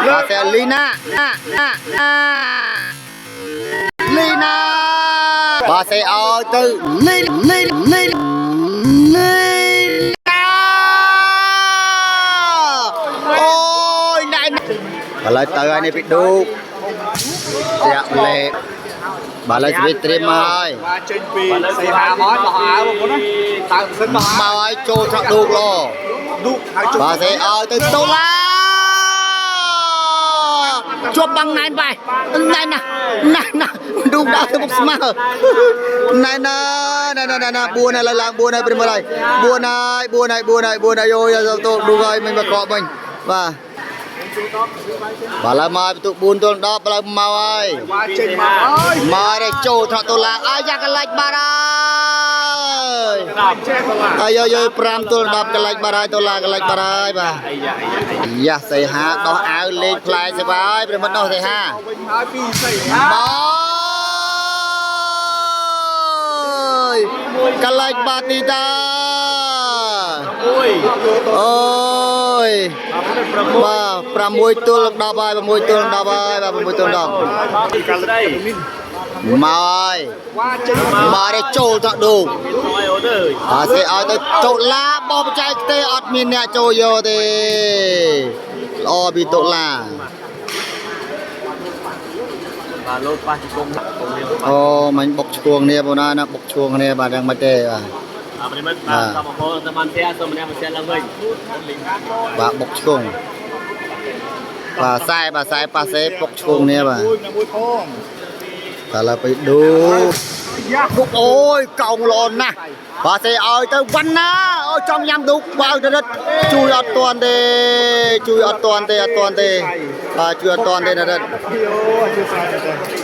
បាទសេលីណាណាណាណាលីណាបាទសេឲ្យទៅលីលីលីលីណាអូយណែឥឡូវទៅហើយនេះពីឌូកធាក់លេបាទឥឡូវស្វីត្រៀមមកហើយ បាទចេញពីសីហាមកបោះអាវបងប្អូនណាតើម៉ាស៊ីនបោះ មកឲ្យចូលថ្នាក់ឌូកល្អ ឌូកហើយជុំ បាទសេឲ្យទៅតូឡាជាប់បាំងណែនបែណែនណាណែនណាឌូកដាក់ទៅមុខស្មើណែនណាណែនណាណែន4ហើយឡើង4ហើយព្រិមហើយ4ហើយ4ហើយ4ហើយ4ហើយយោទៅឌូកហើយមិនមកកក់វិញបាទបាទឡើយមកបន្ទុក4ទល់10ឡើយមកហើយ បាទចេញមកហើយ មកនេះចូលថ្នាក់តូឡាអាយ៉ាកលាច់បាត់ហើយ ចេះបងបាទ អាយយ5ទល់10កលាច់បាត់ហើយតូឡាកលាច់បាត់ហើយបាទ អាយ៉ាអាយ៉ា យ៉ាសីហាដោះអាវលេងផ្លែសេវាយប្រិមិត្តដោះសីហា វិញហើយពីសីហា មកកលាច់បាត់ទីតា មួយ អូយបាទ6ទល់10ហើយ6ទល់10ហើយបាទ6ទល់10 កាលស្ដី មកហើយ វ៉ាចេញ មកនេះចូលទៅឌូក អើយអូនអើយ អាសេឲ្យទៅតុលាបោះបច្ចេកទេសអត់មានអ្នកចូលយកទេល្អពីតុលា បាទលោតប៉ះជង្គង់កុំនេះ អូមិញបុកឈួងគ្នាបងណាណាបុកឈួងគ្នាបាទយ៉ាងមិនទេបាទ អប្រិមិត្តបាទសូមបងប្អូនតាមបានផ្ទះសូមម្នាក់មួយផ្ទះឡើងវិញ បាទបុកឈួងបាទខ្សែបាទខ្សែប៉ាសេបុកឈួងគ្នាបាទ មួយមួយផង តែឡើយទៅឌូ យ៉ា ឌុកអូយកោងល្អណាស់បាទសេឲ្យទៅវណ្ណាអូចង់ញ៉ាំឌុកបើទៅរត់ជួយអត់តាន់ទេជួយអត់តាន់ទេអត់តាន់ទេបាទជួយអត់តាន់ទេណារត់ អូអធិស្ឋានទៅ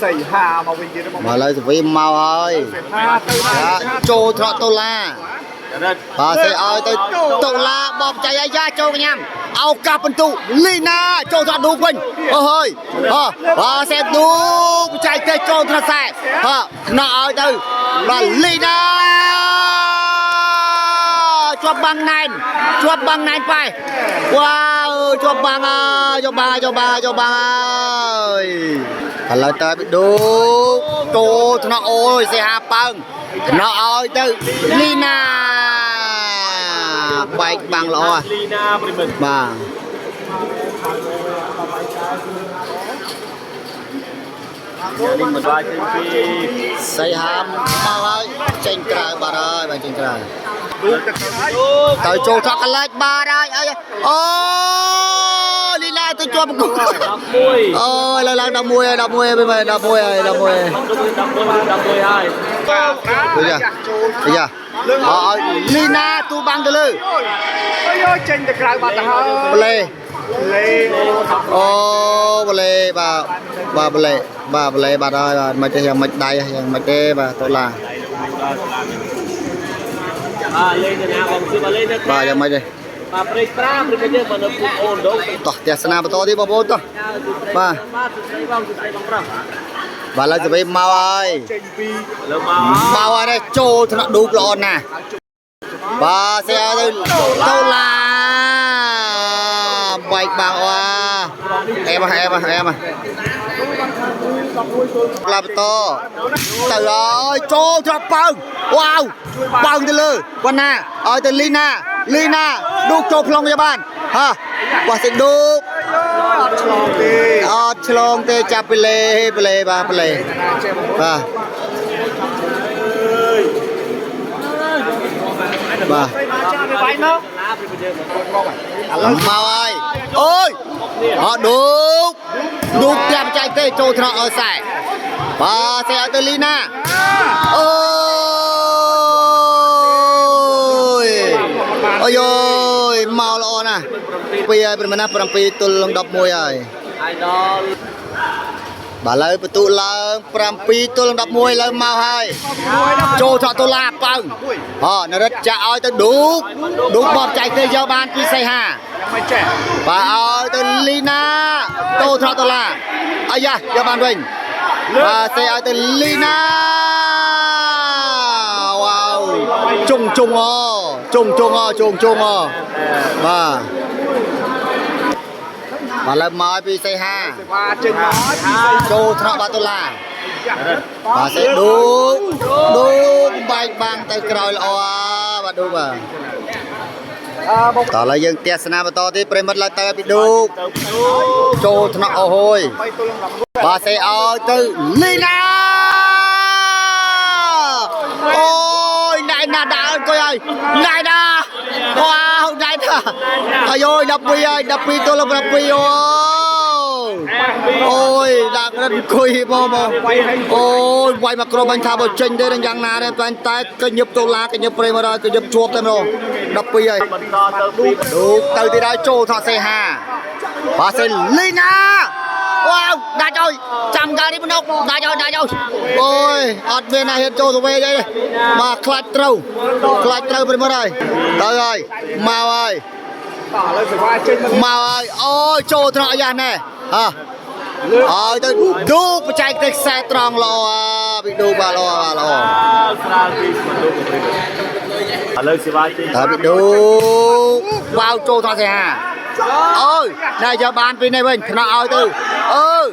សីហាមកវិញទៀតបង មកឡើយសវីមកហើយ សីហាទៅណា ចូលថ្នាក់តុលា រិទ្ធ បាទសេឲ្យទៅតុលាបបចៃអាយ៉ាចូលកញ្ញាំឱកាសបន្ទុលីណាចូលថ្នាក់ឌូកវិញអូហើយហ៎បាទសេឌូកបចៃទេចូលថ្នាក់សែហ៎ថ្នាក់ឲ្យទៅបាទលីណាជាប់បាំងណែនជាប់បាំងណែនប៉ែវ៉ាវជាប់បាំងអើយជាប់បាំងជាប់បាំងជាប់បាំងអើយឥឡូវតើពីឌូកចូលថ្នាក់អូយសេហាប៉ើងថ្នាក់ឲ្យទៅលីណាបែកបាំងល្អហ៎ លីណាប្រិមិត្ត បាទ នេះមិនបានចេញពី សីហាមកហើយចេញក្រៅបាត់ហើយបាទចេញក្រៅ ឌូកទៅហើយ ទៅចូលថក់កលាច់បាត់ហើយអីអូលីណាទៅជាប់គូ 11 អូយឡើងឡើង11ហើយ11ហើយ11ហើយ11ហើយ 11ហើយ បាទ យ៉ា ចូល យ៉ាឲ្យលីណាទូបាំងទៅលើ អើយចេញទៅក្រៅបាត់ទៅហើយ ប្លេ លេ អូប្លេបាទបាទប្លេបាទប្លេបាត់ហើយបាទមិនទេយ៉ាងមិនដៃយ៉ាងមិនទេបាទតូឡា បាទលេងទៅណាបងសៀបលេងទៅ បាទយ៉ាងមិនទេ បាទព្រៃ5ឬក៏យើងបើនៅភូមិអូនដង តោះទស្សនាបន្តទៀតបងប្អូនតោះ បាទបាទស្រីបងស្រីបងប្រុស បាទឡើយសវីមកហើយ ចេញពី លើមក មកហើយនេះចូលថ្នាក់ឌូកល្អណាស់បាទសេឲ្យទៅតូឡាបែកបាំងអွာអែមអែមអែមឡាបន្តទៅហើយចូលថ្នាក់ប៉ើងវ៉ាវប៉ើងទៅលើវណ្ណាឲ្យទៅលីណាលីណាឌូកចូលផ្លុងយកបានហ่าបោះសេឌូក អត់ឆ្លងទេ អត់ឆ្លងទេចាប់ពីលេពីលេបាទពីលេ ណាចេះបង បាទបាទ មកចាស់វាយមក ណាប្រិមិត្តយើង ឥឡូវ មកហើយអូយអត់ឌូកឌូកចាប់ចៃទេចូលថ្នាក់ឲ្យខ្សែបាទសេឲ្យទៅលីណាអូយអូយអូយមកល្អណាស់ពីហើយប្រហែលណា7ទល់នឹង11ហើយ ហើយដល់ បាទឡើយបន្ទុឡើង7ទល់នឹង11ឡើងមកហើយចូលថក់តុលាប៉ើងហ៎នរិទ្ធចាក់ឲ្យទៅឌូកឌូកបបចៃទេយកបានពីសីហា មិនចេះ បាទឲ្យទៅលីណាតូថក់តុលាអាយ៉ាយកបានវិញបាទសេឲ្យទៅលីណាវ៉ាវជុងជុងអជុងជុងអជុងជុងអបាទ បាទលើមកពីសីហា បាទចេញមកពីសី ចូលថ្នាក់បាតុលាបាទសេឌូកឌូកបែកបាំងទៅក្រោយល្អបាទឌូកបាទ អើបង តោះឥឡូវយើងទស្សនាបន្តទៀតប្រិមិត្តឡើងទៅពីឌូកចូលថ្នាក់អស់ហើយ 3ទល់នឹង11 បាទសេឲ្យទៅលីណាអូយណៃណាដាក់អង្គុយហើយណៃណាវ៉ាវណៃណាអាយយ12ហើយ12ទល់នឹង7អូអូយដាក់រិនអង្គុយមកមកអូយវាយមកក្រុមបាញ់ថាបើចេញទេនឹងយ៉ាងណាទេតែតែកញឹបតុលាកញឹបប្រិមត្តហើយកញឹបជាប់តែម្ដង12ហើយ បន្តទៅពី ឌូកទៅទៀតហើយចូលថតសេហាបាទសេលីណាវ៉ាវដាច់អើយចាំកាលនេះមនុកដាច់អើយដាច់អើយអូយអត់មានណាហ៊ានចូលទៅវិញអីទេបាទខ្លាចត្រូវខ្លាចត្រូវប្រិមត្តហើយទៅហើយមកហើយ តោះឥឡូវសេវាចេញមក មកហើយអូយចូលត្រង់អាយ៉ាស់ណែហ៎ហើយទៅឌូកបច្ចេកទេសខ្សែត្រង់ល្អពីឌូកបាទល្អបាទល្អ ស្រាលពីមនុស្សប្រិមត្តឥឡូវសេវាចេញ តើពីឌូកវ៉ាវចូលត្រង់សេហា អូយណែយកបានពីនេះវិញថ្នាក់ឲ្យទៅអឺ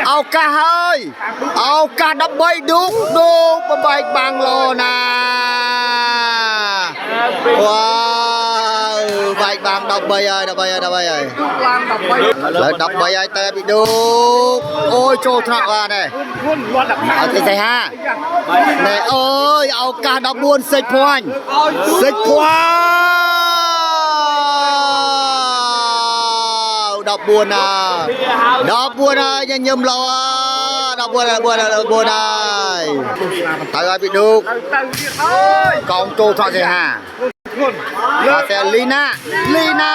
ឱកាសហើយឱកាស13ឌូកឌូកបំបែកបាំងលោណាវ៉ាវបែកបាំង13ហើយ13ហើយ13ហើយ ឡើង13 ឡើយ13ហើយតែពីឌូកអូយចូលថ្នាក់បានហើយ គុណលាត់15 ឲ្យទៅសេហាណែអើយឱកាស14សិចភ័ញ ឲ្យ សិចភ័ញ14ណា14ហើយញញឹមល្អ14 14 14ហើយទៅឲ្យពីឌូក ទៅទៅទៀតហើយក ងចូលថតសេហា គុណ លើសេលីណាលីណា